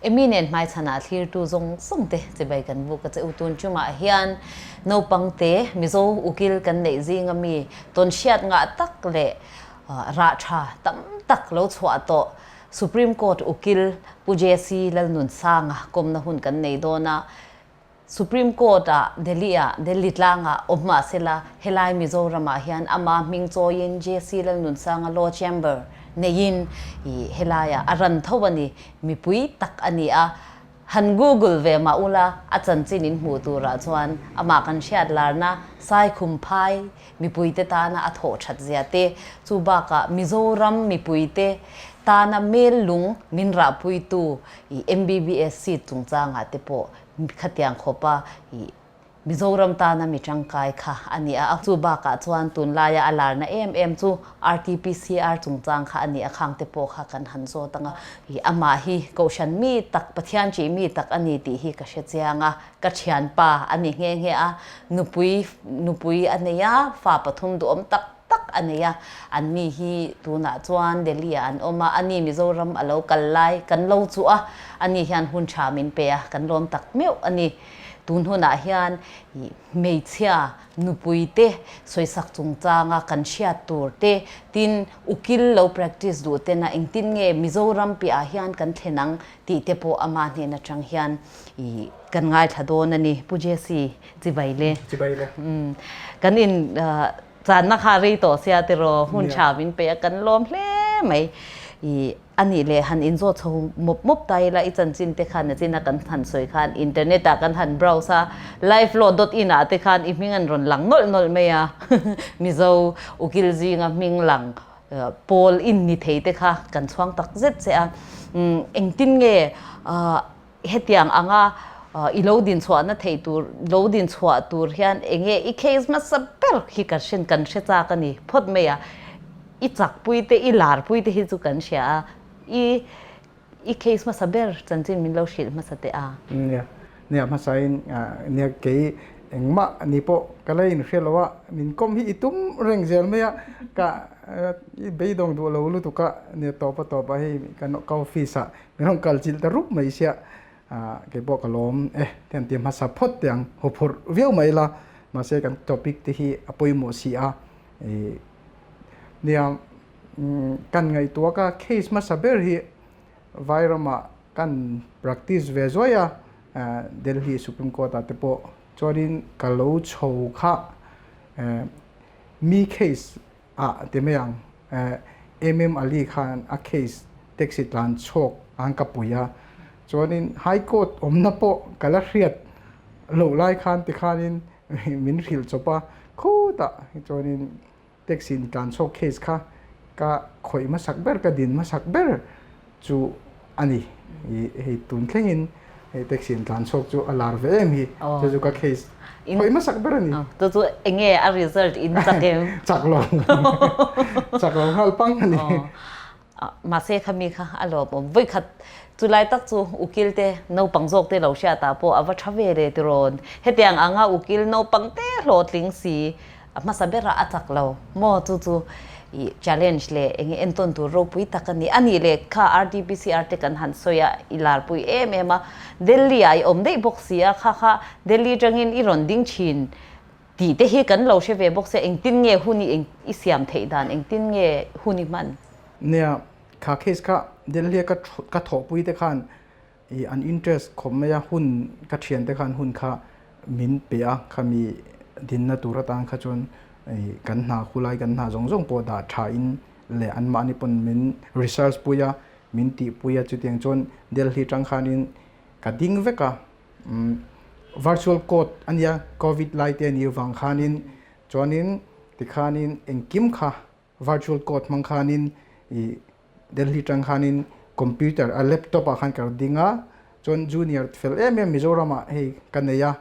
Amy nen hmaichhanah thlirtu zawng zawng te chibai kan buk a che u. Tun tumah hian naupang te Mizo ukil kan neih zinga mi tawn hriat ngah tak leh rah tha tam tak lo chhuah tawh Supreme Court ukil Pu JC Lalnunsanga kawmna hun kan nei dawn a. Supreme Court ah Delhi ah Delhi tlangah awm mah sela helai Mizoram ah hian ama hming chawiin JC Lalnunsanga Law Chamber neiin ih helai ah a ran tho a ni, mipui tak a ni a, han google ve mah ula a chanchin in hmuh turah chuan amah kan hriat larna Saikhum phai mipuite tana a thawh that zia te, chu bakah Mizoram mipuite tana mel lung min rahpuitu ih MBBS seat chungchangah te pawh Khatiang khawpa i Mizoram tana mi tangkai kha a ni a, chu bakah chuan tunlaia a larna em em chu RTPCR chungchang kha a ni a, khangte pawh kha kan han zawt ang a, i amah hi Kohhran mi tak, Pathian ṭih mi tak a ni tih hi ka hre chiang a, ka ṭhianpa a ni nghe nghe a, nupui nupui a nei a, fa pathum duhawm tak tak a nei a, an ni hi tunah chuan Delhi ah an awm a, ani Mizoram a lo kal lai kan lo chuh a, ani hian hun tha min pe a, kan lawm tak meuh a ni. Tun hunah hian hmeichhia nupui te sawisak chungchanga kan hriat tur te, tin ukil lo practice duh tena engtin nge Mizoram piahah hian kan thlen ang tih te pawh ama hnen atang hian kan ngaithla dawn a ni. Pu Jesse, chibai le. Chibai le. Kan in Channa kha rei tawh sia tiraw hun tha min pe a kan lawm hle mai. I a nih leh han inzawt chho mawp mawp ta ila i chanchin te khan nachin a kan han sawi khan internet ah kan han browse a livelaw dot in ah te khan i hming an rawn lang nawlh nawlh mai a Mizo ukil zinga hming lang pawl in ni thei te kha kan chhuang tak zet che a. Engtin nge Hetiang anga i lo din chhuahna theih tur, lo din chhuah tur hian eng nge i case hmasa ber hi ka hrin, kan hre chak a ni phawt mai a. I chakpui te, i larpui te hi chu kan hria a, i i case hmasa ber chanchin min lo hrilh hmasa teh a. Nia, nia hmasain nia kei engmah ni pawh ka la inhre lo a, min kawm hi i tum reng zel mai a, ka i beidawng duh lo lutuk a, nia tawpa tawpa hei ka office ah Min rawn kal chilh ta rup mai sia, kei pawh ka lawm e, te an ti hmasa phawt teh ang, haw phawrh viau mai ila, mahse kan topic te hi a pawimawh si a, nia kan ngaihtuah ka case hmasa ber hi Vairamah kan practice ve zuai a, Delhi Supreme Court ah te pawh chuanin ka lo chho kha mi case ah ti mai ang MM Ali khan a case taxi tlan chhuak ang ka pui a chuanin High Court awmna pawh ka la hriat loh lai khan tikhanin min hrilh chawp a khutah chuanin taxi in tlan chhuak case kha ka khawih hmasak ber ka din hmasak ber chu a ni hei tun thlengin hei taxi in tlan chhuak chu a lar ve em hi chu chu ka case khawih hmasak ber a ni chu chu enge a result in chak em chak lo chak lo nghal pang a ni mahse khami kha a lawm awm voi khat chulai tak chu ukil te naupang zawk te lo hriat ah pawh a va tha ve le tirawn hetiang anga ukil naupang te hlawhtling si A hmasa berah a chak lo maw? Chu chu i challenge leh eng nge entawn tur ropui tak a ni. A nih leh kha RTPCR te kan han sawi a, i larpui em em a, Delhi ah i awm daih bawk si a, kha kha Delhi atangin i rawn ding thin tih te hi kan lo hre ve bawk sia, engtin nge hun i i siam theih dan, engtin nge hun i hman? Nia, kha case kha Delhi a ka ka thawhpui te khan i an interest khawp mai a, hun ka thian te khan hun kha min pe a, khami dinna tur atan kha chuan i kan hna khulai kan hna zawng zawng pawh dah tha in leh anmahni pawn min research pui a, min tih pui a, chutiang chuan Delhi tang khanin ka ding vek a, virtual court a nia covid lai te a nih avang khanin chuanin tikhanin engkim kha virtual court hmang khanin i Delhi tang khanin computer a laptop ah khan ka ding a chuan junior fel em em Mizoram ah hei ka nei a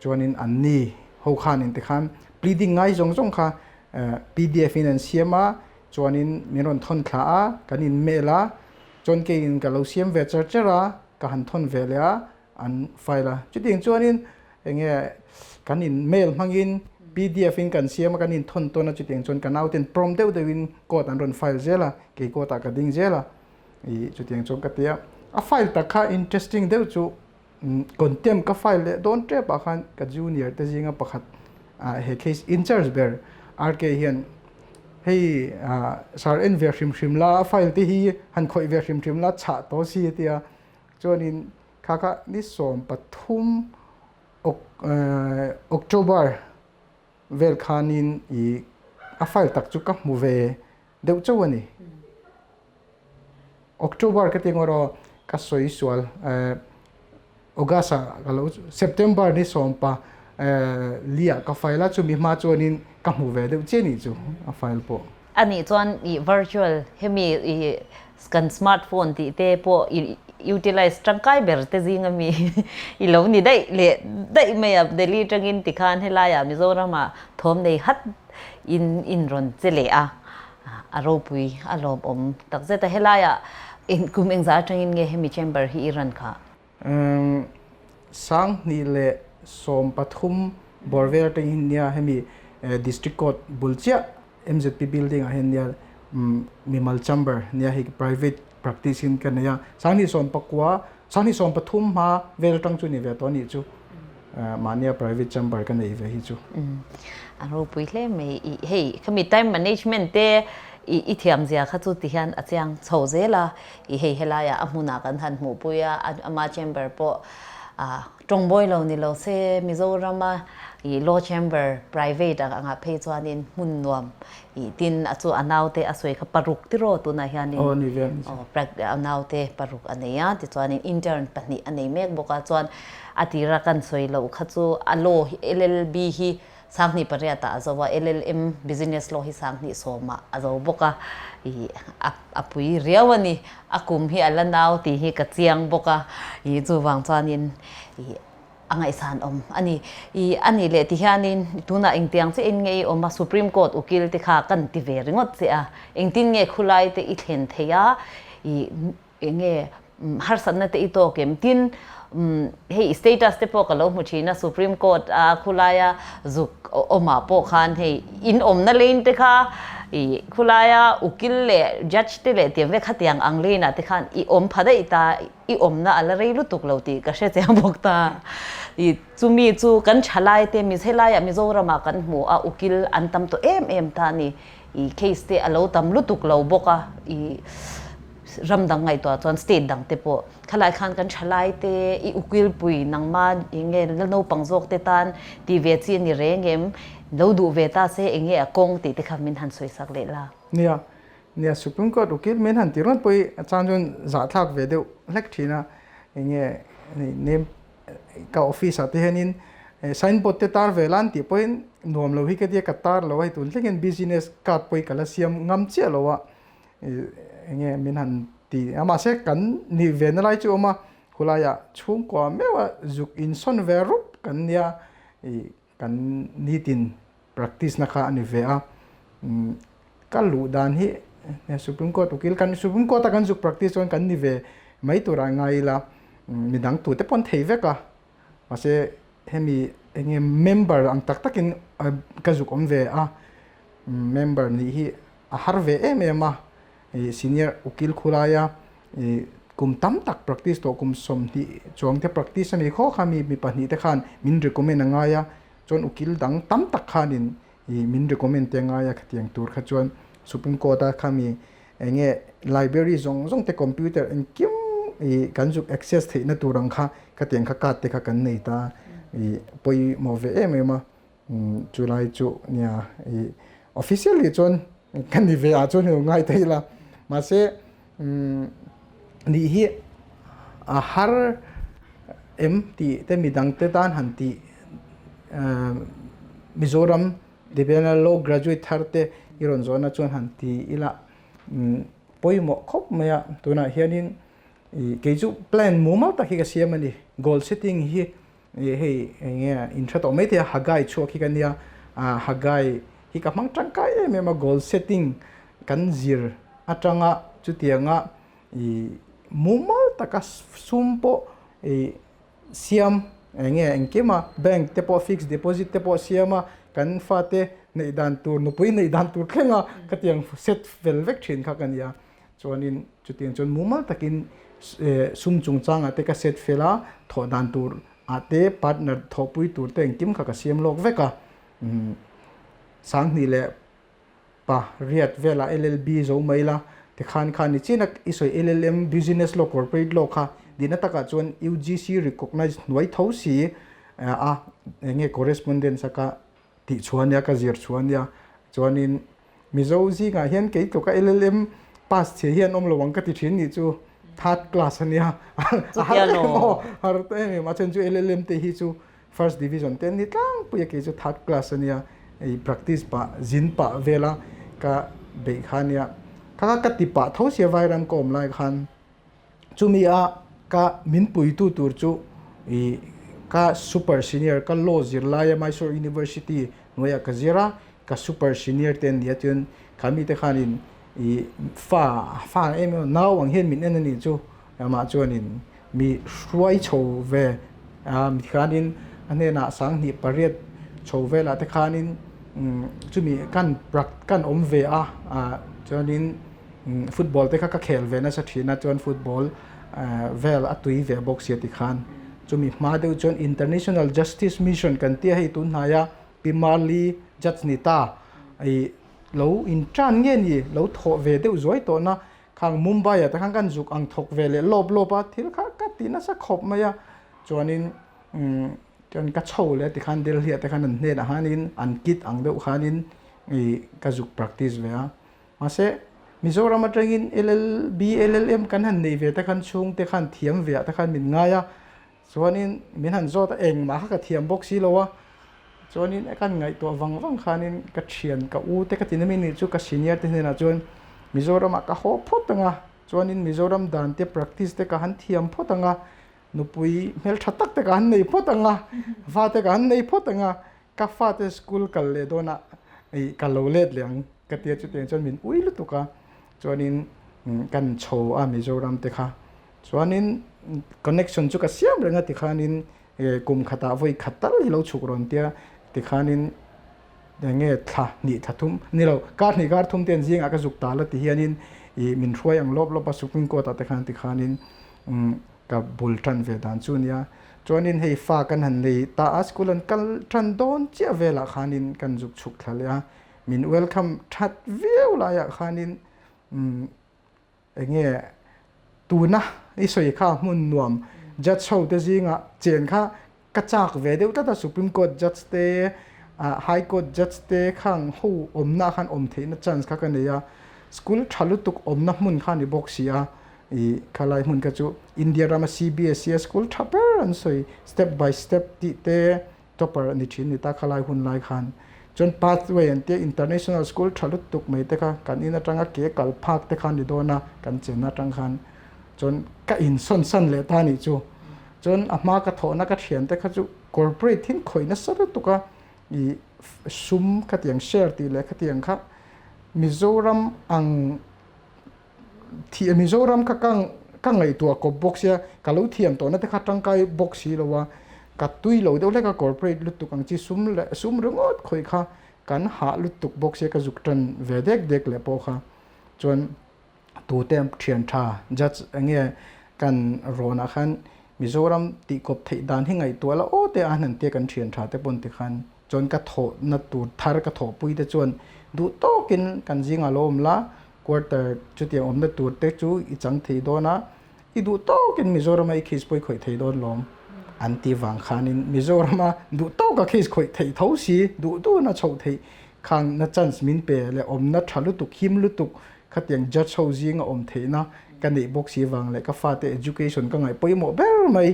chuanin an ni ho khanin tikhan pleading ngai zawng zawng kha pdf in an siam a chuanin min rawn thawn thla a kan in mail a chuan keiin ka lo siam ve char char a ka han thawn ve leh a an file a chutiang chuanin enge kan in mail hmangin pdf in kan siam a kan in thawn tawn a chutiang chuan ka nauten prom deuh deuhin court an rawn file zel a kei court ah ka ding zel a i chutiang chuan ka ti a. A file tak kha interesting deuh chu contempt ka file leh dawn tep ah khan ka junior te zinga pakhat he case in charge ber RK hian hei sir en ve hrim hrim la a file te hi han khawih ve hrim hrim la chhah tawh si a tia chuanin kha kha ni 13 October vel khanin ih a file tak chu ka hmu ve deuh chauh a ni. October ka ti ngawt aw ka sawi sual August ah ka lo September ni sawmpa li ah ka file a chumi hma chuanin ka hmu ve deuh chiah nih chu a file pawh. A nih chuan ih virtual hemi ih kan smartphone tih te pawh i utilize tangkai ber te zing ami i lo ni daih leh daih mai a Delhi tangin tikhan helaiah Mizoram ah thawm nei hat in in rawn che leh a a ropui a lawmawm takzet a helaiah kum engzah atangin nge hemi chamber hi i run kha? 2013 bawr vel atangin nia hemi District Court bul chiah MZP building ah hian nia mimal chamber nia hei private practice in ka nei a 2019 2023 hma vel atang chu ni ve tawh a nih chu mahnia private chamber ka nei ve hi chu. A ropui hle mai i hei khami time management te i i thiam zia kha chu ti hian a chiang chho zel a i hei helaiah a hmunah kan han hmuhpui a ama chamber pawh Tawngbawi lo ni lo se Mizorama i Law Chamber private ah angah phei chuanin hmun nuam i tin a chu a naute a sawi kha paruk tiraw tunah hianin Aw ni ve a ni chu. Aw a naute paruk a nei a tichuanin intern pahnih a nei mek bawk a chuan a tira kan sawi loh kha chu a law hi LLB hi 2008 ah a zo a, LLM Business Law hi 2010 ah a zo bawk a, ih a pui riau a ni. A kum hi a la nau tih hi ka chiang bawk a, ih chuvang chuanin ih a ngaihsan awm a ni. Ih a nih leh ti hianin tunah engtiang chiahin nge i awm a, Supreme Court ukil te kha kan ti ve ringawt che a, engtin nge khulai te i thlen thei a, ih Eng nge harsatna te i tawk em? Tin, hei status te pawh ka lo hmu thin a, Supreme Court a khulaia zuk awmah pawh khan hei in awmna lane te kha i khulaia ukil leh judge te leh tiang vek khatiang ang lane ah te khan i awm pha daih ta, i awmna a la rei lutuk lo tih ka hre chiang bawk ta. I chumi chu kan thalai te helaiah Mizoramah kan hmu a, ukil an tam tawh em em ta a ni. I case te a lo tam lutuk lo bawk a, i ram dang ngaihtuah chuan state dang te pawh khalai khan kan thalai te i ukilpui nangma eng nge la naupang zawk te tan ti ve chi a ni reng em, lo duh ve ta se eng nge a kawng tih te kha min han sawi sak leh la. Nia, nia Supreme Court ukil min han ti rawn pawh hi a chan chuan zahthlak ve deuh hlek thin a, eng nge name ka office ah te hianin signboard te tar ve la an tih pawhin nuam lo hi ka tia ka tar lo a hei tun thlengin business card pawh hi ka la siam ngam chiah lo a eng nge min han ti a mahse kan nih ve na lai chu a awm a khulaiah chhungkua meuh a zuk insawn ve rup kan nia ih kan nitin practice na kha a ni ve a ka luh dan hi Supreme Court ukil kan Supreme Court a kan zuk practice chuan kan ni ve mai tur ah ngai ila midang tute pawn thei vek a mahse hemi enge member ang tak takin ka zuk awm ve a member nih hi a har ve em em a ih senior ukil khulaia ih kum tam tak practice tawh kum 20 chuang te practice a ni khaw kha mi mi pahnih te khan min recommend a ngai a chuan ukil dang tam tak khanin ih min recommend te a ngai a khatiang tur kha chuan supreme court a khami eng nge library zawng zawng te computer engkim ih kan zuk access theihna tur ang kha khatiang kha card te kha kan nei ta ih pawimawh ve em em a. Chulai chu nia i officially chuan ka ni ve ah chuan hei ngai thei la mahse nih hi a har em tih te midang te tan han tih Mizoram Divyana law graduate thar te i rawn zawhna chuan han ti ila pawimawh khawp mai a tunah hianin ih kei chu plan mumal tak hi ka siam a ni goal setting hi Ih hei eng nge in hre tawh mai thei a Haggai chhuak hi ka nia ah Haggai hi ka hmang tangkai em em a goal setting kan zir atanga chutianga ih mumal taka sum pawh ih siam eng nge engkim a bank te pawh fixed deposit te pawh siam a kan fate neih dan tur nupui neih dan tur thleng a khatiang set fel vek thin kha ka nia chuanin chutiang chuan mumal takin. sum chungchangah te ka set fel a, thawh dan tur ah te partner thawhpui tur te engkim kha ka siam lawk vek a. 2000 leh pa riat velah LLB zo mai la tikhan khan ni chian a i sawi LLM Business Law Corporate Law kha dihna takah chuan UGC recognise hnuai tho si a enge correspondence a ka tih chhuah ania ka zir chhuah ania chuanin Mizo zingah hian kei tluka LLM pass chhe hian awm lo ang ka ti thin nih chu third class ania a har em aw har em em a then chu LLM te hi chu First division te an ni tlangpui a kei chu third class ania i practice pah zin pah vela ka beih kha ania kha kha ka ti pah tho sia vairam ka awm lai khan chumi a ka min puitu tur chu i ka super senior ka law zir laia Mysore University hnuaiah ka zir a ka super senior te an ni a chuan kha mite khanin i fa fa em em nau ang hian min en a nih chu Amah chuanin mi hruai chho ve a, mi khanin a hnenah 2008 chho velah te khanin chumi kan kan awm ve a, chuanin football te kha ka khel ve nasa thin a, chuan football vel a tui ve bawk sia tikhan chumi hma deuh chuan International Justice Mission kan tia hei tun hnaia Pi Marley Judge ni ta i lo intan nge ni lo thawh ve deuh zuai tawhna Khang Mumbai ah te khan kan zuk ang thawk ve leh lawp lawp a, thil kha ka ti nasa khawp mai a, chuanin umm chuan ka chho leh tikhan Delhi ah te khan an hnenah khanin an kit ang deuh khanin ih ka zuk practice ve a, mahse Mizoram atangin LLB, LLM kan han nei ve te khan chhungte khan thiam ve ah te khan min ngai a, Chuanin min han zawt a, engmah kha ka thiam bawk si lo a, chuanin ka ngaihtuah vang vang khanin ka thian ka u te ka ti na mi chu ka senior te hnenah chuan Mizoramah ka haw phawt ang a, chuanin Mizoram dan te practice te ka han thiam phawt ang a, nupui hmeltha tak te ka han nei phawt ang a, va te ka han nei phawt ang a, ka fate school kal leh dawnah ih ka lo let leh ang ka tia chutiang chuan min ui lutuk a, chuanin kan chho a Mizoram te kha. Chuanin connection chu ka siam reng a tikhanin kum khatah vawi khat tal hi lo chhuk rawn tia tikhanin enge thla hnih thla thum ni lo kar hnih kar thum te an zingah ka zuk tal a ti hianin ih min hruai ang lawp lawp a Supreme Court ah te khan tikhanin ka bul tan ve dan chu nia. Chuanin hei fa kan han nei ta a school an kal tan dawn chiah velah khanin kan zuk chhuk thla leh a min welcome that viau laiah khanin Enge tuna i sawi kha hmun nuam judge ho te zingah chen kha ka chak ve deuh tlat a, Supreme Court judge te High Court judge te khang ho awmna khan awm theihna chance kha ka nei a, school tha lutuk awmna hmun kha a ni bawk si a, ih khalai hmun kha chu India rama CBSE a school tha ber an sawi step by step tih te topper a ni thin ni ta khalai hun lai khan chuan pathway an tia international school tha lutuk mai te kha kan in atanga ke kal phak te kha ni dawn a kan chen atang khan chuan ka in sawn san leh ta nih chu chuan a hma ka thawhna ka thian te kha chu corporate hin khawih nasa lutuk a ih sum khatiang share tih leh khatiang kha Mizoram ang Thih Mizoram kha ka ka ngaihtuah kawp bawk sia, ka lo thiam tawhna te kha tangkai bawk si lo a, ka tui lo deuh hlek a corporate lutuk ang chi sum leh sum ringawt khawih kha kan hah lutuk bawk sia ka zuk tan ve dek dek leh pawh kha chuan tute thian tha judge enge kan rawnah khan Mizoram tih kawp theih dan hi ngaihtuah la aw te a han tia kan thian tha te pawn tikhan chuan ka thawhna tur thar ka thawhpui te chuan duh tawkin kan zingah lo awm la Quarter chutiang awmna tur te chu i chang thei dawn a, i duh tawkin Mizorama i case pawh i khawih thei dawn lawm an ti vang khanin Mizorama duh tawka case khawih theih tho si, duh duhna chhoh theih khan na chance min pe leh awmna tha lutuk, him lutuk khatiang judge ho zinga awm theihna ka neih bawk si vang leh ka fate education ka ngaih pawimawh ber mai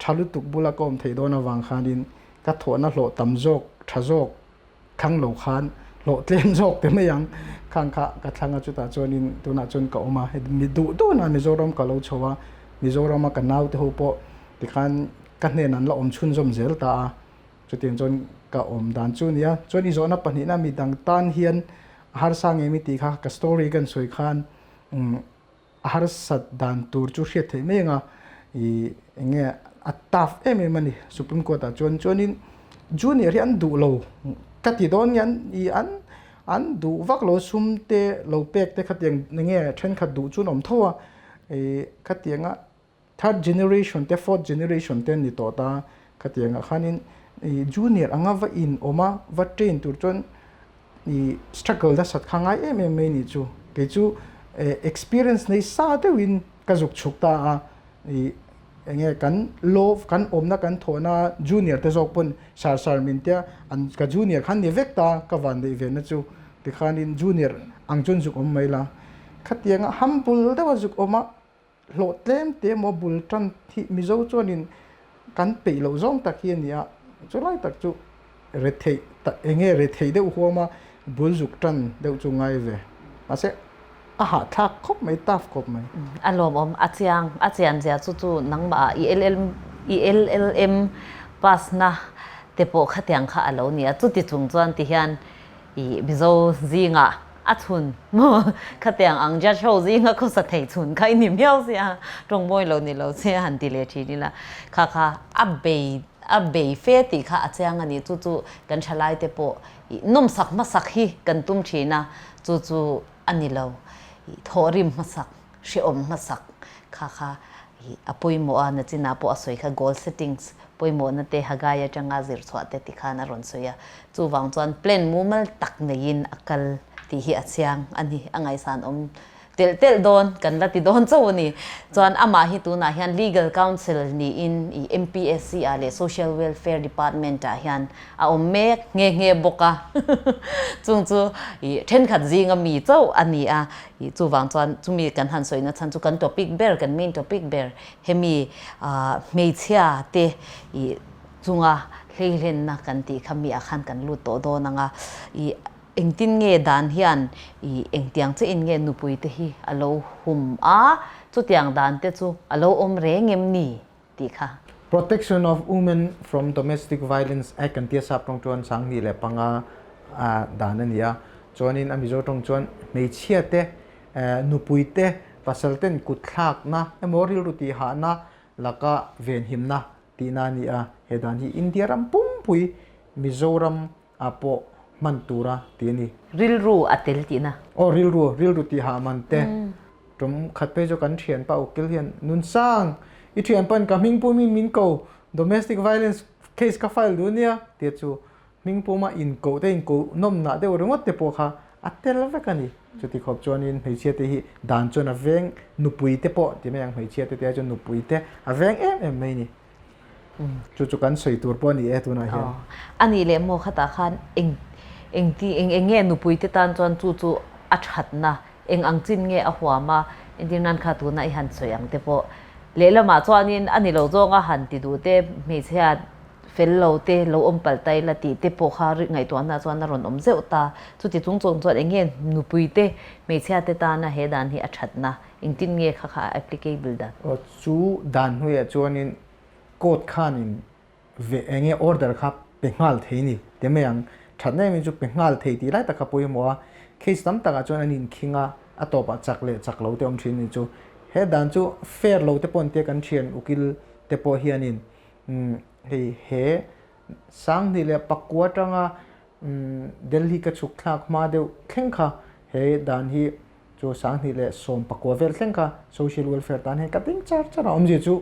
tha lutuk bula ka awm theih dawn avang khanin ka thawhna hlawh tam zawk, tha zawk thlang lo khan hlawh tlem zawk te mai ang khang kha ka thlang a chutah chuanin tunah chuan ka awm a mi duh duhna Mizoram ka lo chho a Mizorama ka naute ho pawh tikhan ka hnenah an la awm chhunzawm zel ta a chutiang chuan ka awm dan chu a nia chuan i zawhna pahnihna midang tan hian a harsa ngei mi tih kha ka story kan sawi khan umm a harsat dan tur chu hriat theih mai anga ih eng nge a tough em em a ni supreme court ah chuan chuanin junior hi an duh lo ka ti dawn nge an ih an an duh vak lo sum te lo pek te khatiang eng nge thenkhat duh chu an awm tho a ih khatianga. third generation te fourth generation te an ni tawh ta khatiangah khanin ih junior anga va in awm a va train tur chuan ih struggle nasat kha ngai em em mai nih chu kei chu eh experience nei sa deuhin ka zuk chhuk ta a ih eng nge kan law kan awmna kan thawhna junior te zawk pawn sar sar min tia an ka junior khan ni vek ta ka van neih ve na chu tikhanin junior ang chuan zuk awm mai la khatianga humble deuha zuk awm a. Hlawh tlem te emaw bul tan hi Mizo chuanin kan peih loh zawng tak hi a ni a, chulai tak chu retheih tak eng nge retheih deuh huam a bul zuk tan deuh chu ngai ve. Mahse a hahthlak khawp mai, tough khawp mai. A lawmawm, a chiang, a chian zia chu chu nangmah i i LLM pass na te pawh khatiang kha a lo ni a, chuti chung chuan ti hian I Mizo zingah a chhun maw? Khatiang ang judge ho zinga khawsa thei chhun kha i ni miau sia, tawng mawi lo ni lo che han ti leh thin ila. Kha kha a bei a bei fe tih kha a chiang a ni. Chu chu kan thalai te pawh i nawmsak hmasak hi kan tum thin a, chu chu a ni lo. I thawhrim hmasak, hrehawm hmasak kha kha i a pawimawh a, nachinah pawh a sawi kha goal settings pawimawhna te Haggai atanga zir chhuah te ti khan a rawn sawi a. Chuvang chuan plan mumal tak neiin a kal tih hi a chiang a ni. A ngaihsan awm telh telh dawn kan la ti dawn chauh a ni. Chuan amah hi tunah hian Legal Counsel niin i MPSC ah leh Social Welfare Department ah hian a awm mek nghe nghe bawk a. Chung chu i thenkhat zinga mi chauh a ni a. I chuvang chuan chumi kan han sawina chhan chu kan topic ber, kan main topic ber hemi hmeichhia te i chunga hleihlenna kan tih kha mi ah khan kan lut tawh dawn ang a, i engtin nge dan hian i engtiang che in nge nupui te hi a lo hum a, chutiang dan te chu a lo awm reng em ni tih kha. Protection of Women from Domestic Violence Act kan tia sap tawng chuan 2005 dan a ni a, chuanin a Mizo tawng chuan hmeichhia te nupui te pasal ten kut thlakna emaw rilru tihhahna laka venhimna tihna a ni a, he dan hi India ram pumpui Mizoram ah pawh hman tura tih a ni. Rilru a tel tihna. Aw rilru, rilru tihah man te. Tum khat phei chu kan thianpa ukil hian Nunsang, i thianpa'n ka hming pumin min ko, domestic violence case ka file duh nia tia chu hming puma inkoh te inkoh nawmnah deuh ringawt te pawh kha a tel vek a ni. Chuti khawp chuanin hmeichhia te hi dan chuan a veng nupui te pawh ti mai ang hmeichhia te tia chuan nupui te a veng em em mai a ni. Chu chu kan sawi tur pawh a ni e tunah hian. A nih leh maw khatah khan eng eng ti eng eng nge nupui te tan chuan chu chu a thatna eng ang chin nge a huam a entir nan kha tuna i han sawi ang te pawh lehlamah chuanin a ni lo zawnga han ti duh te hmeichhia fel lo te lo awm palh ta ila tih te pawh kha ngaihtuahna chuan a rawn awm zeuh ta. Chuti chung chung chuan eng nge nupui te hmeichhia te tana he dan hi a thatna engtin nge kha kha a applicable dan? Aw chu dan hnuaiah chuanin court khanin ve eng nge order kha pe nghal thei ni ti mai ang. Thatna em em chu pe nghal thei tih lai tak kha pawimawh a, case tam takah chuan an inkhing a, a tawpah chak leh chak lo te awm thin ni chu. He dan chu fair lo te pawh an tia kan thian ukil te pawh hianin Hei he 2009 atanga Delhi ka chhuk thlak hma deuh thleng kha he dan hi chu 2019 vel thleng kha social welfare tan hian ka ding char char a, awmzia chu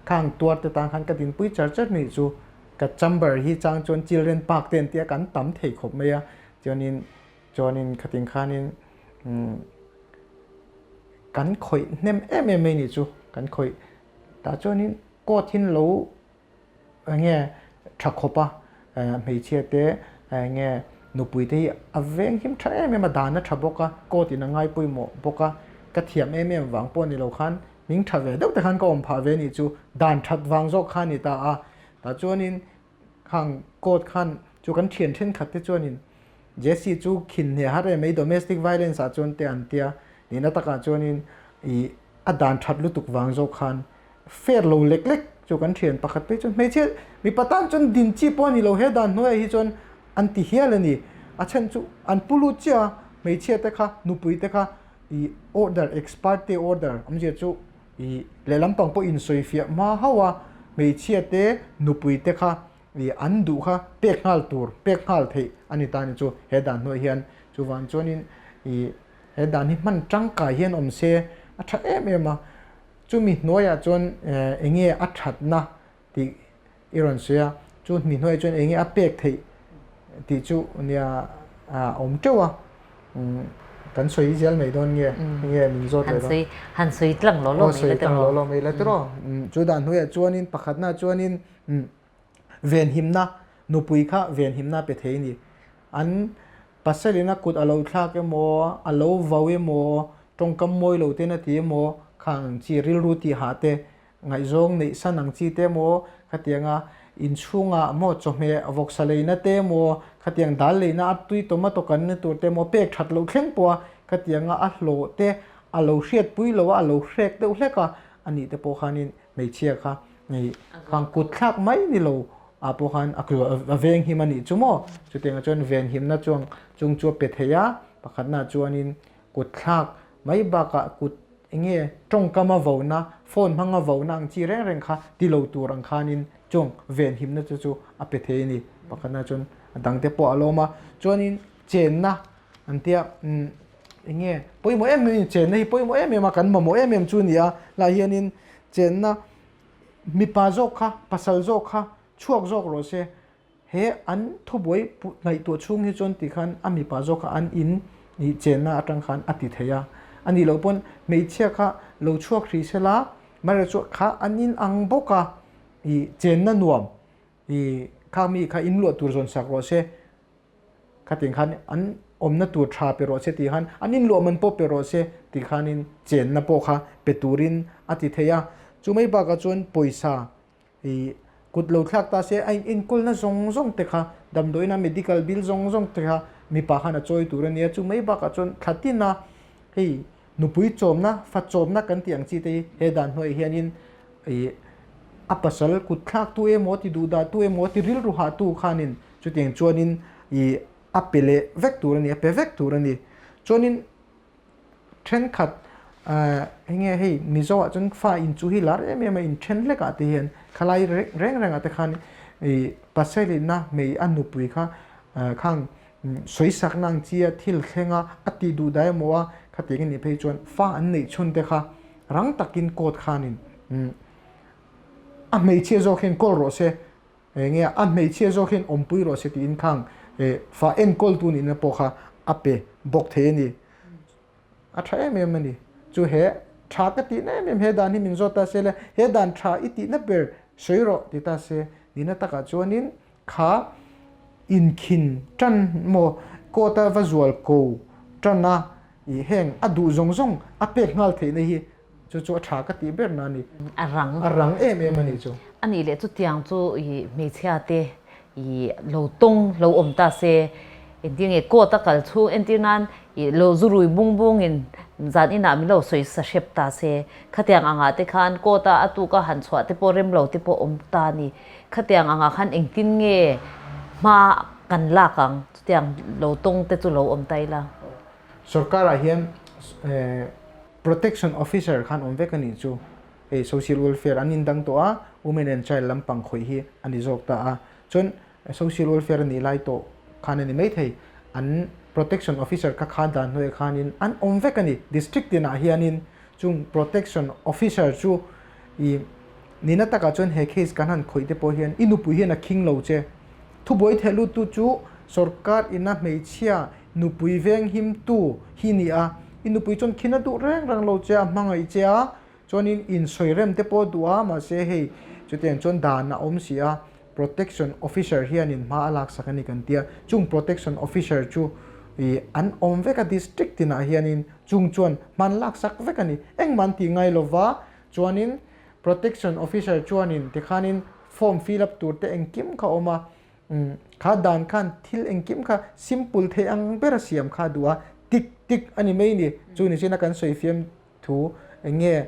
khang tuar te tan khan ka dinpui char char nih chu ka chamber hi chang chuan children park te an tia kan tam thei khawp mai a, chuanin chuanin khatin khanin kan khawih hnem em em mai nih chu kan khawih Tah chuanin court hin lo enge tha khawp a, hmeichhia te enge nupui te hi a veng him tha em em a, dan a tha bawk a, court in a ngai pawimawh bawk a, ka thiam em em vang pawh ni lo khan hming tha ve deuh te khan ka awm phah ve a nih chu, dan that vang zawk kha a ni ta a, tah chuanin khang court khan chu kan thian thenkhat te chuanin Jesse chu khin hne har em mai domestic violence ah chuan te an tia, nihna takah chuanin ih a dan that lutuk vang zawk khan fair lo lek lek chu kan thian pakhat phei chuan hmeichhia mipa tan chuan din chi pawh a ni lo he dan hnuaiah hi chuan an ti hial a ni a chhan chu an pu lut chiah a hmeichhia te kha nupui te kha ih order ex parte order awmzia chu ih lehlam pang pawh insawi fiah hma hauh a hmeichhia te nupui te kha ih an duh kha pek nghal tur pek nghal theih a ni ta a ni chu he dan hnuaiah hian chuvang chuanin ih He dan hi hman tangkai hian awm se a tha em em a. Chumi hnuaiah chuan eng nge a thatna tih i rawn sawi a, chu mi hnuaiah chuan eng nge a pek theih tih chu nia a awm teuh a, kan sawi zel mai dawn nge nge min zawt leh dawn. Han sawi tlang law law mai la tiraw. Law law mai la tiraw. Chu dan hnuaiah chuanin pakhatna chuanin venhimna nupui kha venhimna pe thei a ni. An Pasalin a kut a lo thlak emaw, a lo vau emaw, tawngkam mawi lo ten a ti emaw, khang ang chi rilru tihah te, ngaihzawng neih san ang chi te emaw, khatianga inchhungah maw chawhmeh vawksa leina te emaw, khatiang dal leina a tui tomato kanna tur te emaw pek that loh thleng pawh a, khatianga a hlawh te a lo hriatpui lo a, a lo hrek deuh hlek a, anih te pawh khanin hmeichhia kha khang kut thlak mai ni lo ah pawh khan a veng him a nih chu maw chutiangah chuan ven himna chuang chung chu a pe thei a pakhatna chuanin kut thlak mai bakah kut eng nge tawngkam a vona phone hmanga vona ang chi reng reng kha ti lo tur ang khanin chung ven himna chu chu a pe thei a ni pakhatna chuan a dangte pawh a lawm a chuanin chenna an tia eng nge pawimawh em em chenna hi pawimawh em em a kan mamawh em em chu a ni a lai hianin chenna mipa zawk kha pasal zawk kha chhuak zawk rawh se he an thubuai ngaihtuah chhung hi chuan tikhan a mipa zawk kha an in ih chenna atang khan a ti thei a a nih loh pawn hmeichhia kha lo chhuak hrih sela amaherawhchu kha an in ang bawk a ih chenna nuam ih kha mi kha in luah tur zawn sak rawh se. Khatin khan an awmna tur tha pe rawh se tih khan an inluah man pawh pe rawh se tih khanin chenna pawh kha pe turin a ti thei a. Chu mai bakah chuan pawisa ih kut lo thlak ta se a inenkawlna zawng zawng te kha damdawiina medical bill zawng zawng te kha mipa khan a chawi tur a nia. Chu mai bakah chuan thla tina hei nupui chawmna fa chawmna kan tih ang chi te hi he dan hnuaiah hianin ih a pasal kut thlak tu emaw ti duh dah tu emaw ti rilru hah tu khanin Chutiang chuanin ih a pe leh vek tur a ni, a pe vek tur a ni. Chuanin thenkhat eh enge hei Mizo ah chuan fa inchuh hi lar em em a, inthen hlek ah te hian khalai reng reng ah te khan ih pasalina hmei a nupui kha khang sawisakna ang chi a thil thleng a, a tih duh dah emaw a khatiang a nih phei chuan fa an neih chhun te kha rang takin court khanin a hmeichhia zawk hian kawl rawh se. Eng nge a hmeichhia zawk hian awmpui rawh se tiin khang fa enkawltu nihna pawh kha a pe bawk thei a ni. A tha em em a ni. Chu he tha ka tihna em em he dan hi min zawt ta se le he dan tha i tihna ber sawi rawh ti ta se nihna takah chuanin kha inkhin tan maw court a va zual ko tan a ih heng a duh zawng zawng a pek nghal theihna hi Chu chu a tha ka tih ber na a ni. A rang. A rang em em a ni chu. A nih leh chutiang chu i hmeichhia te i lo tawng lo awm ta se entir nge court a kal chhung entir nan i lo zu rui bung bung in zan inah min lo sawi sa hrep ta se khatiang angah te khan court a a tuk a han chhuah te pawh rem lo te pawh awm ta a ni. Khatiang angah khan engtin nge hma kan lak ang chutiang lo tawng te chu lo awm ta ila. Sorkar ah hian Protection Officer khan awm vek a nih chu. Hei Social Welfare an indang tawh a, Women and Child lampang khawih hi a ni zawk ta a. Chuan Social Welfare a nih lai tawh khan a ni maithei. An Protection Officer kha kha dan hnuaiah khanin an awm vek a ni. District tinah hianin chung Protection Officer chu i nihna takah chuan he case kan han khawih te pawh hian i nupui hian a khing lo che. Thubuai theh luttu chu sorkar ina hmeichhia Nupui venghimtu hi ni a, i nupui chuan khin a duh reng reng lo che a, hmangaih che a, chuanin insawi rem te pawh a duh a, mahse hei chutiang chuan dan a awm si a, Protection Officer hianin hma a laksak a ni kan tia, chung Protection Officer chu ih an awm vek a district tinah hianin chung chuan hma an laksak vek a ni, engmah an tih ngai lova, chuanin Protection Officer chuanin tikhanin form fill up tur te engkim kha a awm a, Kha dan khan thil engkim kha simple thei ang ber a siam kha a duh a, tik tik a ni mai ni. Chu ni china kan sawi fiam thu eng nge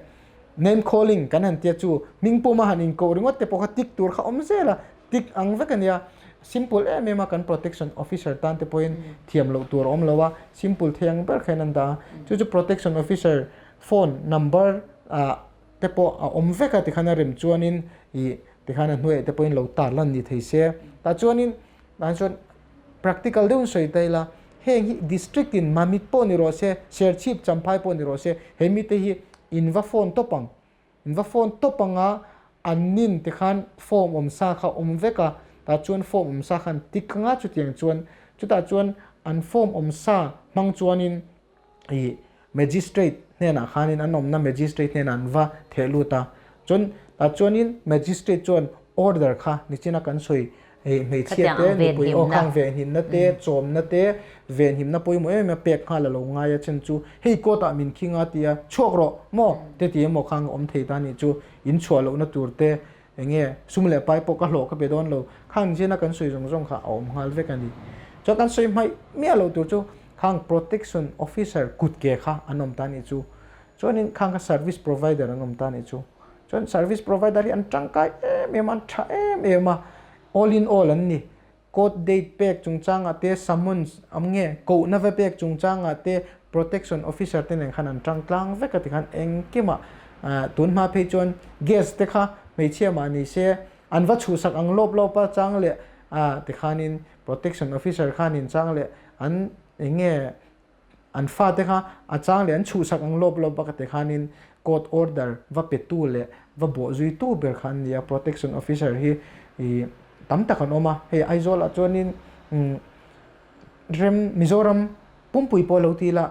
name calling kan han tia chu hming pawma han inkoh ringawt te pawh kha tik tur kha awm zel a, tik ang vek a nia. Simple em em a kan protection officer tan te pawhin thiam loh tur a awm lo a, simple thei ang ber kha in an dah a. Chu chu protection officer phone number ah te pawh a awm vek a tikhan a rem chuanin ih tikhan a hnuaiah te pawhin lo tar lan ni thei se tah chuanin tah chuan practical deuhin sawi ta ila heng hi district in Mamit pawh ni rawh se Serchhip Champhai pawh ni rawh se he mite hi in va phone tawp ang. In va phone tawp anga an nin te khan form awm sa kha awm vek a, tah chuan form awm sa khan tick anga chutiang chuan chutah chuan an form awm sa hmang chuanin ih magistrate hnenah khanin an awmna magistrate hnenah an va theh lut a, chuan tah chuanin magistrate chuan order kha nichina kan sawi ih hmeichhia te nupui aw khang venhimna te chawmna te venhimna pawimawh em em a pek nghal a lo ngai a chhan chu hei court ah min khing a tia chhuak rawh maw te ti emaw khang a awm thei ta nih chu in chhuah lohna tur te Eng nge sum leh pai pawh ka hlawh ka pe dawn lo, khang zina kan sawi zawng zawng kha a awm nghal vek a ni. Chuan kan sawi hmaih miah lo tur chu khang protection officer kut ke kha an awm ta a nih chu. Chuanin khang kha service provider an awm ta a nih chu. Chuan service provider hi an tangkai em em a, an tha em em a, all in all an ni. Court date pek chungchangah te, summons am nge, kohna va pek chungchangah te, protection officer te nen khan an tang tlang vek a tikhan engkimah tun hma phei chuan gas te kha hmeichhia mah ni se an va chhuhsak ang lawp lawp a chang leh tikhanin protection officer khanin chang leh an eng nge An fate kha a chang leh an chhuhsak ang lawp lawp a ka ti khanin court order va petu leh va bawhzuitu ber kha an ni a, protection officer hi ih tam tak an awm a, hei Aizawl ah chuanin umm rem Mizoram pumpui pawh lo ti ila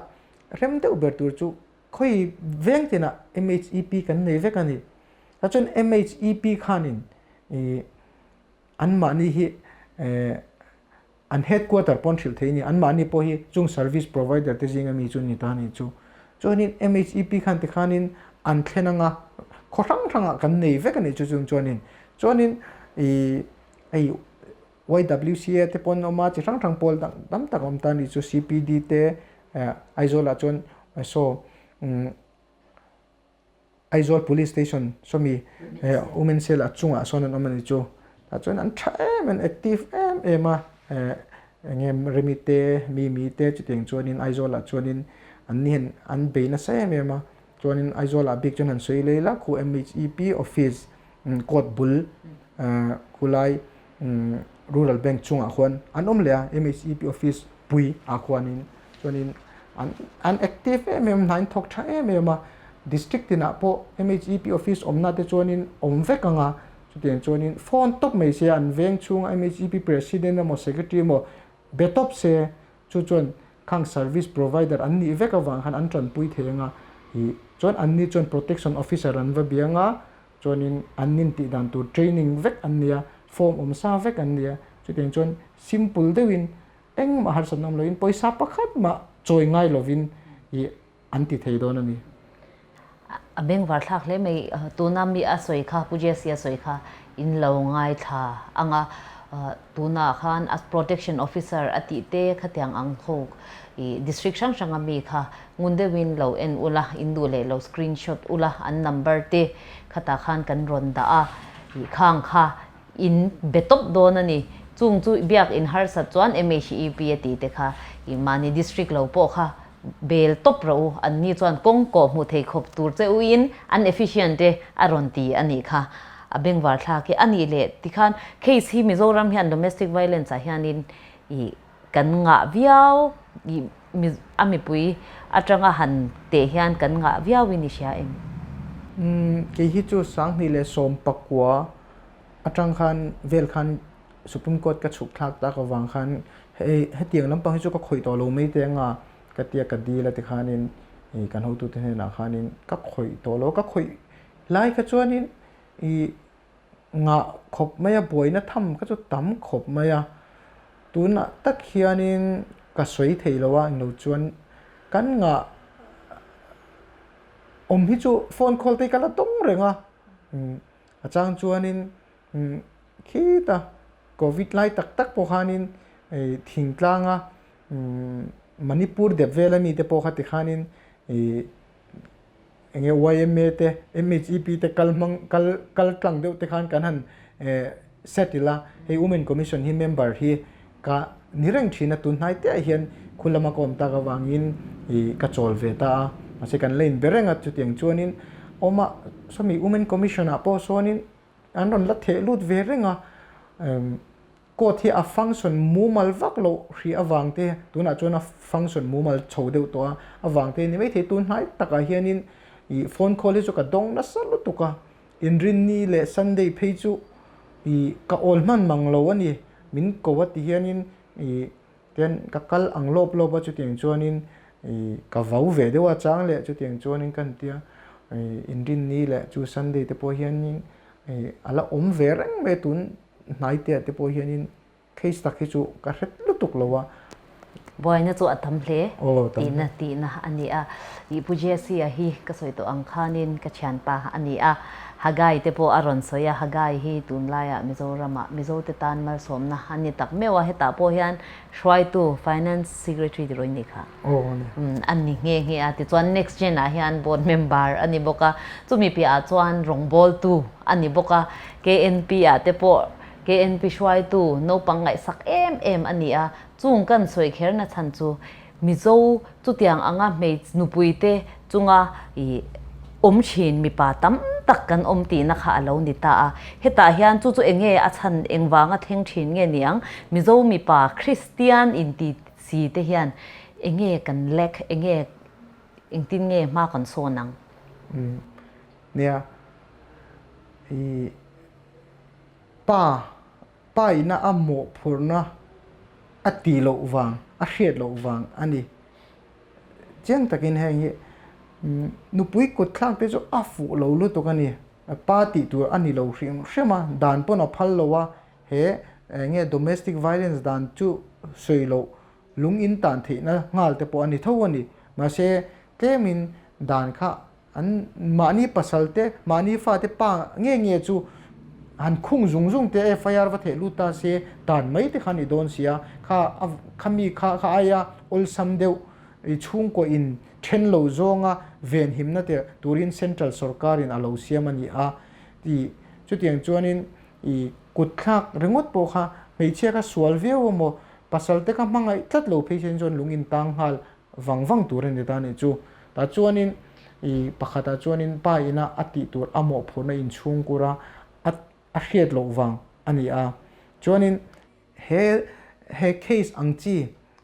rem deuh ber tur chu khawi veng tinah MHEP kan nei vek a ni. Tah chuan MHEP khanin ih anmahni hi eh An headquarter pawn hrilh thei a ni. Anmahni pawh hi chung service provider te zinga mi chu ni ta a nih chu. Chuanin MHEP khan tikhanin an thlen anga khaw hrang hrangah kan nei vek a nih chu chung chuanin. Chuanin ih hei YWCA te pawn awm a, chi hrang hrang pawl dang tam tak a awm ta a nih chu. CPD te Aizawlah chuan saw umm Aizawl Police Station sawmi Women Cell a chungah sawn an awm a ni chu. Tah chuan an tha em em active em em a eng nge Remi te Mimi te chutiang chuanin Aizawlah chuanin an ni hian an bei nasa em em a chuanin Aizawlah bik chuan han sawi lei la khu MHEP office court bul khulai Rural Bank chungah khuan an awm leh a MHEP office pui ah khuanin chuanin an an active em em hna in thawk tha em em a district tinah pawh MHEP office awmna te chuanin awm vek ang a chutiang chuanin phone tawp mai se an veng chhunga MHEP president emaw secretary emaw be tawp se chu chuan khang service provider an nih vek avang khan an tanpui thei ang a ih chuan anni chuan protection officer an va biang a chuanin an nin tih dan tur training vek an nia form awm sa vek an nia chutiang chuan simple deuhin Engmah harsatna awm loin pawisa pakhat mah chawi ngai lovin ih an ti thei dawn a ni. A bengvar thlak hle mai, tuna mi a sawi kha, Pu Jesse a sawi kha in lo ngaithla ang a, tunah khan a protection officer a tih te khatiang ang ho ih district hrang hranga mi kha ngun deuhin lo en ula, in duh leh lo screenshot ula an number te khatah khan kan rawn dah a, ih khang kha In be tawp dawn a ni. Chung chu biak in harsat chuan MHEP a tih te kha i mahni district lo pawh kha bel tawp rawh u. An ni chuan kawng kawh hmuh thei khawp tur che u in an efficient te a rawn ti a nih kha. A bengvar thlak hi a nih leh tikhan case hi Mizoram hian domestic violence ah hianin i kan ngah viau i a mipui atanga han teh hian kan ngah viau in i hria em? Umm kei hi chu 2019 atang khan vel khan Supreme Court ka chhuk thlak tak avang khan hei hetiang lampang hi chu ka khawih tawh lo mai te anga ka tia ka dil a tikhanin ih kan hotute hnenah khanin ka khawih tawh lo ka khawih lai kha chuanin ih ngah khawp mai a buaina tham kha chu tam khawp mai a tunah tak hianin ka sawi thei lo a englo chuan kan ngah awm hi chu phone call te hi ka la dawng reng a a chang chuanin khita covid lai tak tak pawh khanin ih thingtlanga Manipur dep vel ami te pawh kha tikhanin ih eng nge YMA te MHEP te kal hmang kal kal tlang deuh te khan kan han eh set ila hei Women Commission hi member hi ka ni reng thin a tun hnai te ah hian khu lama ka awm tak avangin ih ka chawl ve ta a mahse kan la inbe reng a chutiang chuanin awm a sawmi Women Commission ah pawh sawnin an rawn la theh lut ve reng a emm Court hi a function mumal vak loh hrih avang te, tunah chuan a function mumal chho deuh tawh a, avang te ni maithei tun hnai takah hianin Ih phone call hi chu ka dawng nasa lutuk a, Inrinni leh Sunday phei chu ih ka awl hman mang lo a ni, min ko a ti hianin ih tian ka kal ang lawp lawp a chutiang chuanin ih ka vau ve deuh a chang leh chutiang chuanin ka han tia ih Inrinni leh chu Sunday te pawh hianin ih a la awm ve reng mai a tun hnai te ah te pawh hianin Case tak hi chu ka hret lutuk lo a. Buaina chu a tam hle tihna tihna a ni a. Ih Pu Jesse-a hi ka sawi tawh ang khanin ka thianpa a ni a. Hagai te pawh a rawn sawi a, Hagai hi tunlaiah Mizoramah Mizote tan malsawmna a ni tak meuh a, hetah pawh hian hruaitu Finance Secretary ti rawih ni kha a ni nghe nghe a. Tichuan Next Gen ah hian Board Member a ni bawk a, chumi piahah chuan rawngbawltu a ni bawk a, KNP ah te pawh KNP hruaitu naupang ngaihsak em em a ni a, chung kan sawi kherna chhan chu Mizo chutiang anga hmeichhe nupuite chunga ih awm thin mipa tam tak kan awm tihna kha a lo ni ta a. Hetah hian chu chu enge a chhan engvanga thleng thin nge niang? Mizo mipa Kristian inti si te hian enge kan lek, enge engtin nge hma kan sawn ang? Nia, ih. Pa, pa ina a mawhphurhna a tih loh vang, a hriat loh vang a ni. Chiang takin heng hi nupui kut thlak te chu a fuh lo lutuk a ni. Pa tih tur a ni lo hrim hrim a, dan pawn a phal lo a, he eng nge domestic violence dan chu sawi loh lung in tan theihna nghal te pawh a ni tho a ni. Mahse tlemin dan kha An mahni pasal te, mahni fate pa nge nge chu han khung zung zung te FIR va theh lut ta se dan mai te kha a ni dawn si a, kha a kha mi kha kha aia awlsam deuh i chhungkaw in then lo zawnga venhimna te turin central sorkarin a lo siam a ni a tih chutiang chuanin i kutthlak ringawt pawh kha hmeichhia kha sual viau emaw pasal te kha hmangaih tlat lo phei sen chuan lung in tang nghal vang vang tur a ni ta nih chu. Tah chuanin i pakhatah chuanin pa ina a tih tur a mawhphurhna inchhungkur a a hriat loh vang a ni a. Chuanin he he case ang chi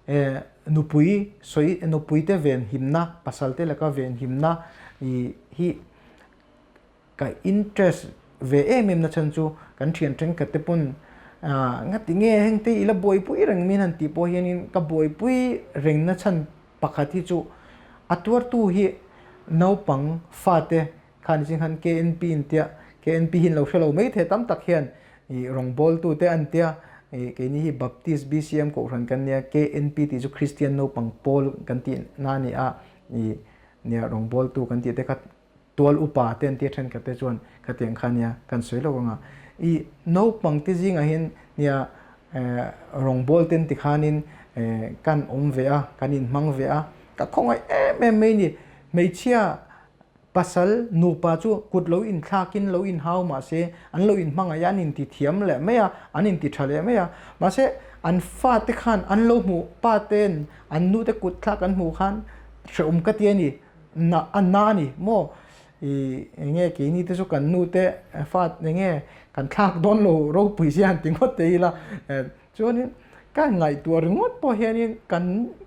eh nupui sawi nupuite venhimna pasalte laka venhimna i hi Ka interest ve em em na chhan chu kan thian thenkhat te pawn ngati nge heng te ila buaipui reng min han tih pawh hianin ka buaipui reng na chhan pakhat hi chu a tuartu hi naupang fate khan zing khan KNP in tia KNP hi an lo hre lo mai thei tam tak hian ih rawngbawltu te an tia ih keini hi Baptist BCM kohhran kan nia KNP tih chu Kristian naupang pawl kan tih na a ni a ih nia rawngbawltu kan tih te kha Tual upa te an tia thenkhat te chuan khatiang kha nia kan sawi lo anga i naupang te zingah hian nia rawngbawl ten tikhanin kan awm ve a kan inhmang ve a ka khawngaih em em mai ni hmeichhia pasal nupa chu kut lo inthlakin lo inhau mahse an lo inhmangaih a an inti thiam leh mai a an inti tha leh mai a mahse an fate khan an lo hmuh pa ten an nu te kut thlak an hmuh khan hrehawm ka ti a ni. Na a na a ni maw i eng nge keini te chu kan nu te fa eng nge kan thlak dawn lo ropui zia han ti ngawt te ila chuanin ka ngaihtuah ringawt pawh hianin kan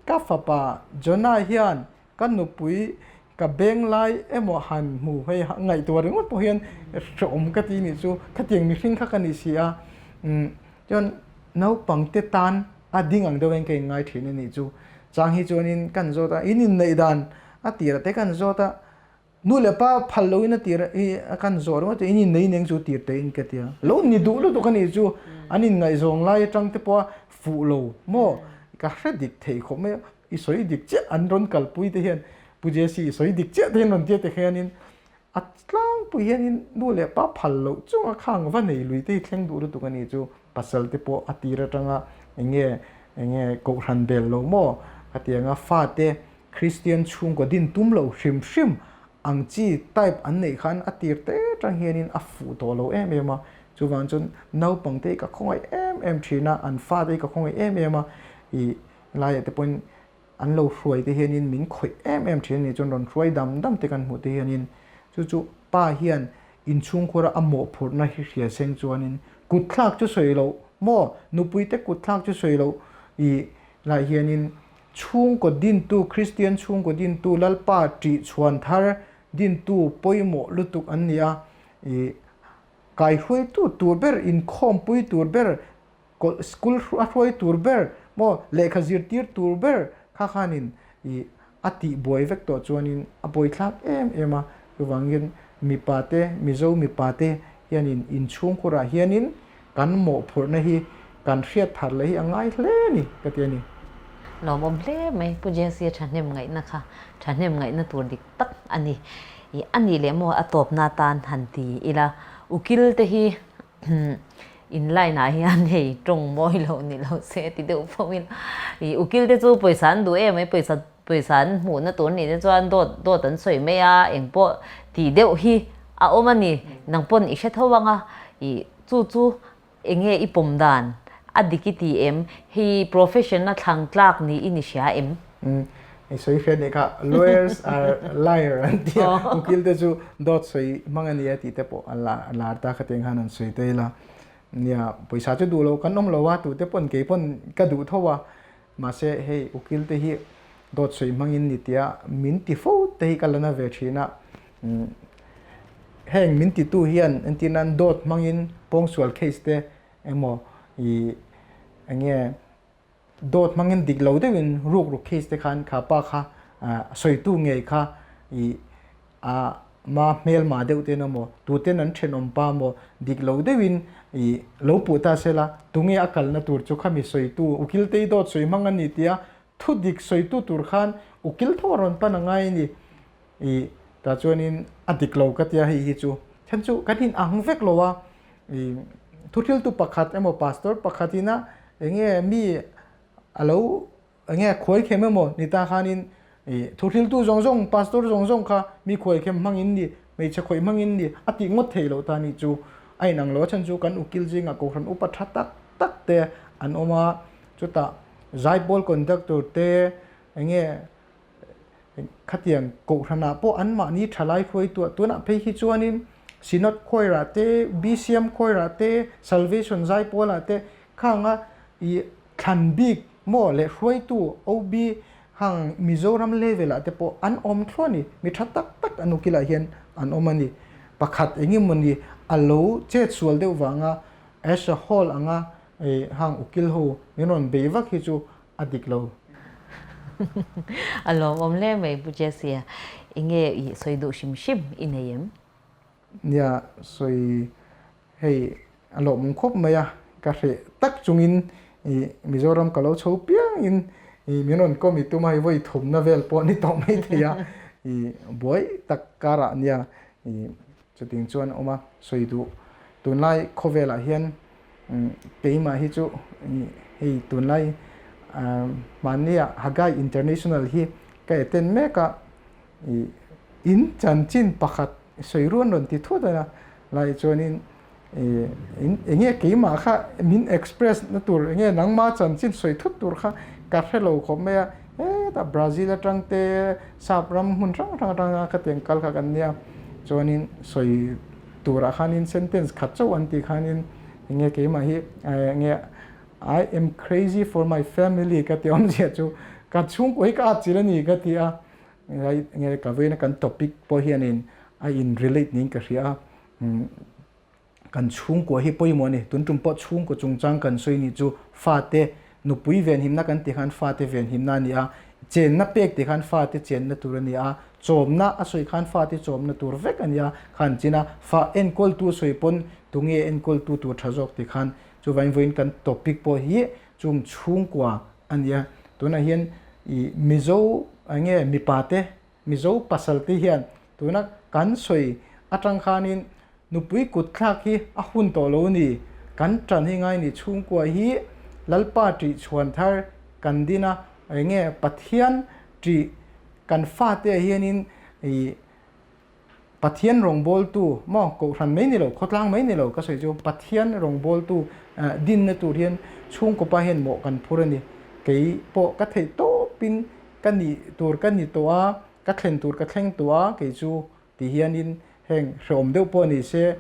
ka fapa Jonah hian ka nupui ka beng lai emaw han hmu hei ngaihtuah ringawt pawh hian hrehawm ka ti nih chu khatiang mihring kha ka ni si a chuan naupang te tan A ding ang deuhin ka inngai thin a nih chu. Chang hi chuanin kan zawt a, in inneih dan a tir a te kan zawt a, nu leh pa phal loin a tir i kan zawh ringawt a, in innei neng chu tir teh in ka ti a. Lo ni duh lutuk a nih chu, an inngaihzawng lai atang te pawha fuh lo maw ka hre dik thei khawp mai a, i sawi dik chiah an rawn kalpui te hian Pu Jesse i sawi dik chiah te hian rawn tia te hianin A tlangpui hianin nu leh pa phal loh chunga khang va nei lui te hi thleng duh lutuk a nih chu pasal te pawh a tir atanga enge enge kohhran bel lo maw khatianga fate Kristian chhungkaw din tum lo hrim hrim ang chi type an neih khan a tir te atang hianin a fuh tawh lo em em a chuvang chuan naupang te hi ka khawngaih em em thin a an fate hi ka khawngaih em em a ih laiah te pawhin An lo hruai te hianin min khawih em em thin a ni chuan rawn hruai dam dam te kan hmuh te hianin chu chu pa hian inchhungkhura a mawhphurhna hi hria seng chuanin kutthlak chu sawi loh maw nupui te kutthlak chu sawi loh ih lai hianin chhungkaw dintu Kristian chhungkaw dintu Lalpa ṭih chhuan thar. dintu pawimawh lutuk an ni a, ih kaihruaitu tur ber, inkhawmpui tur ber, school a hruai tur ber maw lehkha zirtir tur ber kha khanin ih a tih buai vek tawh chuanin a buaithlak em em a, chuvangin mipa te Mizo mipa te hianin inchhungkhurah hianin kan mawhphurhna hi kan hriat thar leh hi a ngai hle a ni ka ti a ni. Lawmawm hle mai Pu Jesse thahnem ngaihna kha thahnem ngaihna tur dik tak a ni. Ih a nih leh maw a tawpna atan han ti ila ukil te hi In line ah hian hei tawng mawi lo ni lo se ti deuh fo ila ih ukil te chu pawisa an duh em mai pawisa pawisa an hmuhna tur nih te chuan dawt dawt an sawi mai a eng pawh tih deuh hi a awm a ni nang pawn i hre tho ang a ih chu chu eng nge i pawm dan a dik i ti em hei profession a thlang tlak ni i ni hria em. I sawi hriat nih kha lawyers are liar an ti a, ukil te chu dawt sawi hmang a nia tih te pawh a lar ta kha tiang khan an sawi ta ila. Nia pawisa chu duh lo kan awm lo a, tute pawn kei pawn ka duh tho a, mahse hei ukil te hi dawt sawi hmangin ni tia min ti fo te hi ka la na ve thin a. Heng min titu hian entir nan dawt hmangin pawngsual case te emaw ih enge Dawt hmangin dik lo deuhin ruk ruk case te khan kha pa kha sawitu ngei kha i a ma hmelma deuh ten emaw tuten an thenawm pa maw dik lo deuhin i lo puh ta sela tunge a kalna tur chu khami sawitu ukil te i dawt sawi hmang a ni tia thu dik sawitu tur khan ukil tho a rawn pan a ngai a ni. I tah chuanin a dik lo ka tia hei hi chu then chu kan in ang vek lo a i thuthiltu pakhat emaw pastor pakhat ina enge mi alo enge khuai khem emaw ni ta khanin i thuthiltu zawng zawng pastor zawng zawng kha mi khuai khem hmangin ni hmeichhe khawih hmangin ni a tih ngawt theih loh ta ni chu a inang lo a chhan chu kan ukil zingah kohhran upa tha tak tak te an awm a chutah zaipawl conductor te enge Khatiang kohhranah pawh anmahni thalai hruaituah tunah phei hi chuanin Synod Choir-ah te, BCM Choir-ah te, Salvation Zaipawl-ah te khanga ih thlan bik maw leh hruaitu OB hang Mizoram level-ah te pawh an awm thluah a ni. Mi tha tak tak an ukilah hian an awm a ni. Pakhat engemawni a lo chet sual deuh vanga as a whole anga ih hang ukil ho min rawn bei vak hi chu A dik lo. A lawmawm hle mai Pu Jesse a. Enge i sawi duh hrim hrim i nei em? Nia, sawi hei a lawmawm khawp mai a, ka hreh tak chungin i Mizoram ka lo chho piangin i min rawn kawm i tum a, i vawi thumna vel pawh ni tawh mai thei a, i buai tak karah nia i Chuting chuan a awm a, sawi duh. Tunlai khawvelah hian keimah hi chu hei tunlai hmannia Haggai International hi ka attend mek a, in chanchin pakhat sawi ruan rawn ti thut a lai chuanin enge keimah kha min express na tur enge nangma chanchin sawi thut tur kha ka hre lo khawp mai a, hetah Brazil atang te sap ram hmun hrang hrang atanga khatiang kal kha kan nia chuanin sawi turah khanin sentence khat chauh an tih khanin enge keimah hi enge I am crazy for my family ka ti awmzia chu ka chhungkua hi ka atchilh a ni ka ti a enge ka vawiina kan topic pawh hianin a in relate niin ka hria a. Kan chhungkua hi pawimawh a ni. Tun tum pawh chhungkaw chungchang kan sawi nih chu fate nupui venhimna kan tih khan fate venhimna a ni a, chenna pek tih khan fate chenna tur a ni a, chawmna a sawi khan fate chawmna tur vek a ni a, khan chin a, fa enkawltu sawi pawn tunge enkawltu tur tha zawk tih khan chuvangin vawiin kan topic pawh hi chung chhungkua a ni a. Tunah hian ih Mizo enge mipate Mizo pasal te hian tuna kan sawi atang khanin nupui kut thlak hi a hun tawh lo ni, kan tan hi ngai ni chhungkua hi Lalpa tih chhuan thar kan din a, enge Pathian tih kan fate ah hianin ih Pathian rawngbawltu maw kohhran mai ni lo khawtlang mai ni lo ka sawi chu Pathian rawngbawltu dinna tur hian chhungkaw pa hian mawh kan phur a ni, kei pawh ka theih tawpin Ka nih tur ka ni tawh a, ka thlen tur ka thleng tawh a, kei chu ti hianin heng hrehawm deuh pawh ni se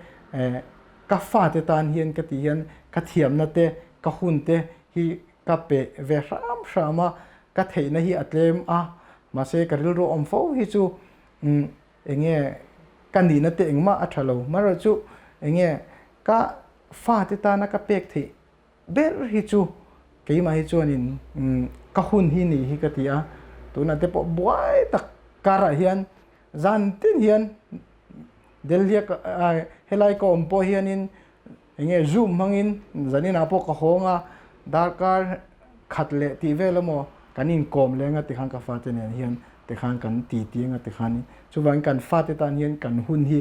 ka fate tan hian ka ti hian ka thiamna te ka hun te hi ka pe ve hram hram a, ka theihna hi a tlem a, mahse ka rilru awm fo hi chu. enge ka nihna te engmah a tha lo marawh chu enge ka fate tana ka pek theih ber hi chu keimah hi chuanin ka hun hi ni hi ka ti a, tunah te pawh buai tak karah hian zan tin hian Delhi a helai ka awm pawh hianin eng nge zoom hmangin zaninah pawh ka hawng a, darkar khat leh tih vel emaw kan inkawm leng a tikhan ka fate nen hian tikhan kan titi ang a tikhanin chuvangin kan fate tan hian kan hun hi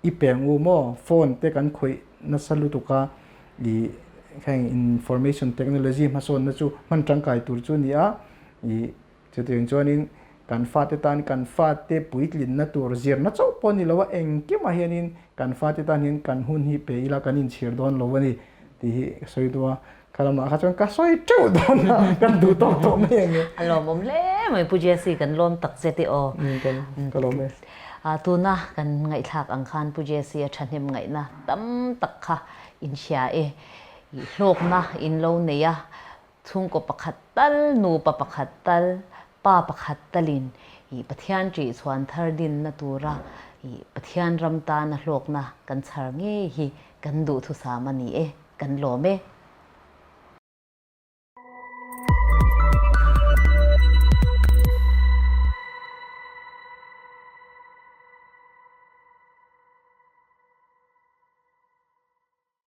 i peng u maw phone te kan khawih nasa lutuk a ih heng information technology hmasawnna chu hman tangkai tur chu a ni a ih Chutiang chuanin kan fate tan kan fate puitlinna tur zirna chauh pawh ni lo a, engkimah hianin kan fate tan hian kan hun hi pe ila kan inchhir dawn lo a ni tih hi ka sawi duh a. Kha lamah kha chuan ka sawi teuh dawn a, kan duh tawk tawh mai ang e. A lawmawm hle mai Pu Jesse kan lawm tak che tih aw. Ka lawm e. Tuna kan ngaihthlak ang khan Pu Jesse a thahnem ngaihna tam tak kha inhria e. Hlawkna in lo nei a, Chhungkaw pakhat tal, nupa pakhat tal, pa pakhat talin i Pathian ṭih chhuan thar dinna tura i Pathian ram tana hlawkna kan chhar ngei hi kan duhthusam a ni e, kan lawm e.